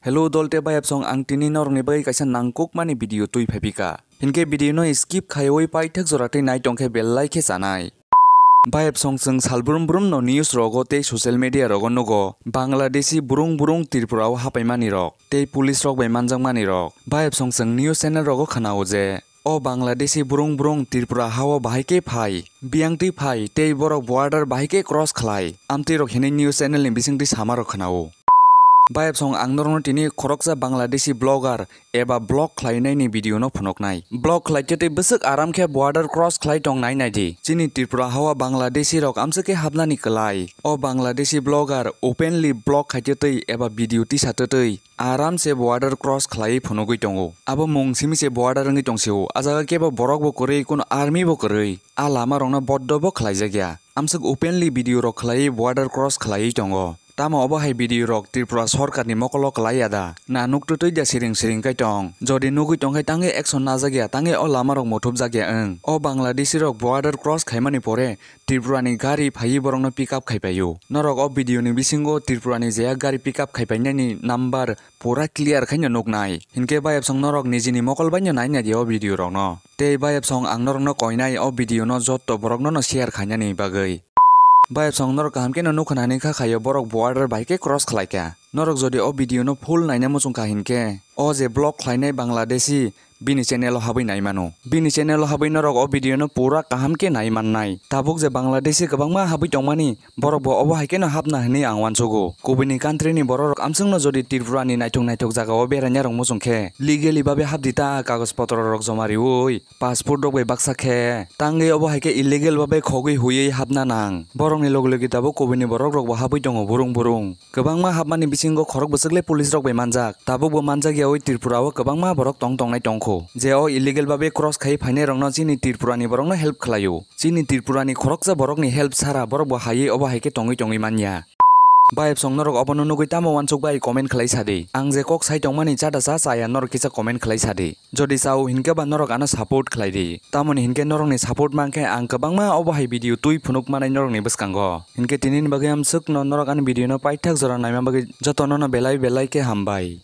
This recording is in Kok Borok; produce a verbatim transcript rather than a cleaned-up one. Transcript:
Hello dolte bayapsong, ang tini norokni bagwi kaisa nangkukmani video twi phaipika. Hinkhe video no skip khaiwi paithak jora twi nai tongkhe belai khe chanai. Bayapsong chwng salbrum brum no news rogo tei social media rogo nugo Bangladeshi burung burung Tripura o hapaimani rok tei police rok bai manjakmani rok. Bayapsong chwng news channel rogo khnao je o Bangladeshi burung burung Tripura hao bahai khe phai, biyang twi phai tei borok border bahai khe cross khlai, amtwi rok hinwi news channel ni bisingtwi sama rok khnao. Bayapsong ang norokno tini khoroksa Bangladeshi blogger eba blog khlainaini video no phunuknai. Blog khlaikhe tei bwswk aram khe border cross khlai tong nai naidi. Chini Tripura hao Bangladeshi rok amswk khe hapnani kwlai. O Bangladeshi blogger openly blog khaikhe twi eba video tisa twtwi aram se border cross khlaiwi phunugwi tongo. Abo mung simi se border wngwi tongsio. A jaga kebo borok bo kwrwi, kuno army bo kwrwi. A lama rokno boddo bo khlaijakya. Amswk openly video rok khlaiwi border cross khlaiwi tongo. Tamo obo hai video rok Tripura sorkar ni mokolo kwlai ya da? Na nuk twtwi da siring siring kai tong? Jodi nugwi tong khe tangwi action najak ya, tangwi o lama rok muthubjak ya wng. O Bangladeshi rok border cross khaimani pore Tripura ni gari phaiwi borokno pick up khai paio. Norok o video ni bisingo Tripura ni jeya gari pick up khai painani number pura clear khaino nuknai. Hinkhe bayapsong norok nijini mokol baino nai naidi o video rokno. Tei bayapsong ang norokno koinai o video no jotto borokno no share khainani bagwi. Bayapsong norok kaham khe no nukha nani kha khaio borok border bai khe cross khlai kha. Norok jodi o video no full naina muchung kha hinkhe o je blog khlainai Bangladeshi bini channel o habwi nai mano. Bini channel o habwi norok o video no pura kaham khe nai mannai. Tabuk je Bangladeshi kwbangma habwi tongmani, borok bo obo hai kheno hapna hinwi ang uansugo. Kubuni country ni borok rok amswkno jodi Tripura ni naithok naithok jaga o beraina rok muchung khe legally babe hapdi ta, kagoj potro rok joma riwi, passport rok bai baksa khe. Tangwi obo hai khe illegal babe khogwi huiwi hapna nang. Borok ni logi logi tabuk kubuni borok rok bo habwi tongo burung burung. Kwbangma hapmani bisingo khorok bwswk le police rok bai manjak. Tabuk bo manjak yawi Tripura o kwbangma borok tong tongnai tongkho. Je o illegal babe cross khai phainai rokno chini Tripura ni borokno help khlaio. Chini Tripura ni khoroksa borok ni help sara borok bo haiwi obo hai khe tongwi tongwi manya. Bayapsong norok obono nugwi tamo uansuk bai comment khlai sadi. Ang je kok sai tongmani chada cha chaya norok kisa comment khlai sadi. Jodi chao hinkhe ba norok ano support khlai di. Tamoni hinkhe norokni support mankhe ang kwbangma obo hai video twi phunuk manai norokni bwskango. Hinkhe tinini bagwi amswkno norok ani video no paithak jora naima bagwi jotono no belai belai khe hambai.